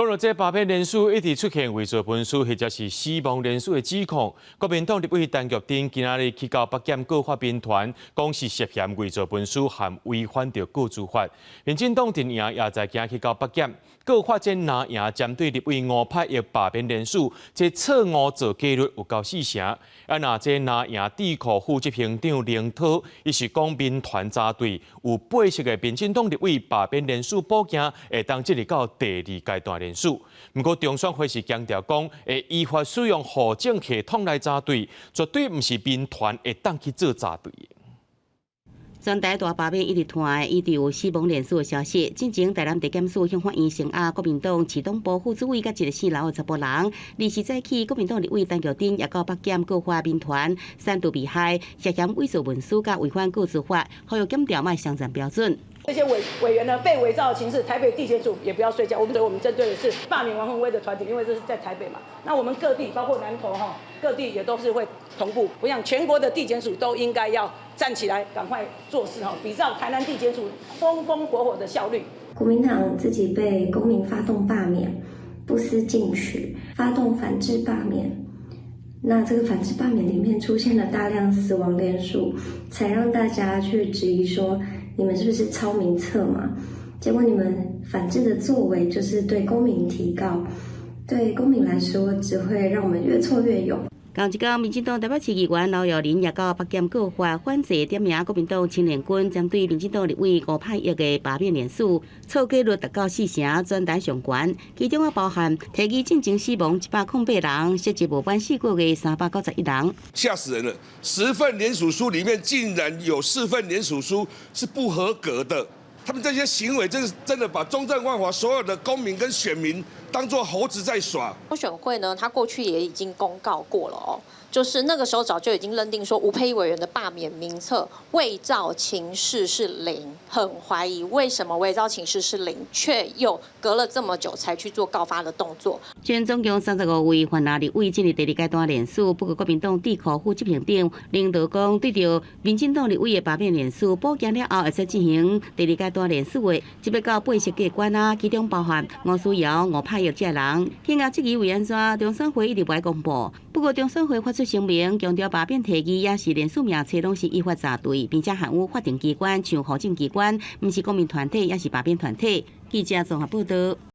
講到這罷免連署一直出現偽造文書或者是死亡連署的指控，國民黨立委陳菊貞今仔日去到北檢告發民團，講是涉嫌偽造文書和違反著個資法。民進黨陣營也在今去到北檢告發這藍營針對立委吳柏毅罷免連署，這錯誤造假率有夠四成。啊，若這藍營智庫副執行長凌濤，伊是講民團查對有八成的民進黨立委罷免連署補件會當進入到第二階段連署。毋過中選會是強調講，會依法使用戶政系統來查對，絕對毋是民團會當去做查對的。全台大罷免一直傳，一直有死亡連署的消息。進前台南地檢署向法院聲押國民黨市黨部副主委佮一个姓劉的查埔人。二時早起，國民黨立委陳菊貞也到北檢告發民團煽動被害，涉嫌偽造文書佮違反個資法，呼籲檢調莫雙重標準。這些委員呢被偽造的情勢，台北地檢署也不要睡覺。我們針對的是罷免王鴻薇的團體，因為這是在台北嘛。那我們各地包括南投哈，各地也都是會同步。我想全國的地檢署都應該要站起來，趕快做事哈，比照台南地檢署風風火火的效率。國民黨自己被公民發動罷免，不思進取，發動反制罷免。那這個反制罷免裡面出現了大量死亡連署，才讓大家去質疑說，你們是不是抄名冊嘛？結果你們反制的作為就是對公民提告，對公民來說只會讓我們越挫越勇。仝一工，民進黨台北市議員劉若琳也到北檢告發反制點名國民黨青年軍針對民進黨立委吳柏毅的罷免連署，錯假率達到四成，全台上懸。其中啊包含提議進前死亡108人，涉及無滿4個月391人。嚇死人了！10份聯署書裡面竟然有四份聯署書是不合格的。他們這些行為真是真的把中正萬華所有的公民跟選民當作猴子在耍。中選會呢，他過去也已經公告過了哦，就是那個時候早就已經認定說吳沛憶委員的罷免名冊偽造情事是零，很懷疑為什麼偽造情事是零，卻又隔了這麼久才去做告發的動作。全總共35位泛藍立委進入第二階段連署，不過國民黨智庫副執行長領導講，對著民進黨立委的罷免連署補件了後，會使進行第二階段連署的，這欲到八成過關啊，其中包含吳思瑤、吳柏毅這人。天下質疑為按怎中選會一直無愛公布，不過中選會發出聲明，強調罷免提議抑是連署名冊攏是依法查對，並且含有法定機關像戶政機關，毋是公民團體，抑是罷免團體。記者綜合報道。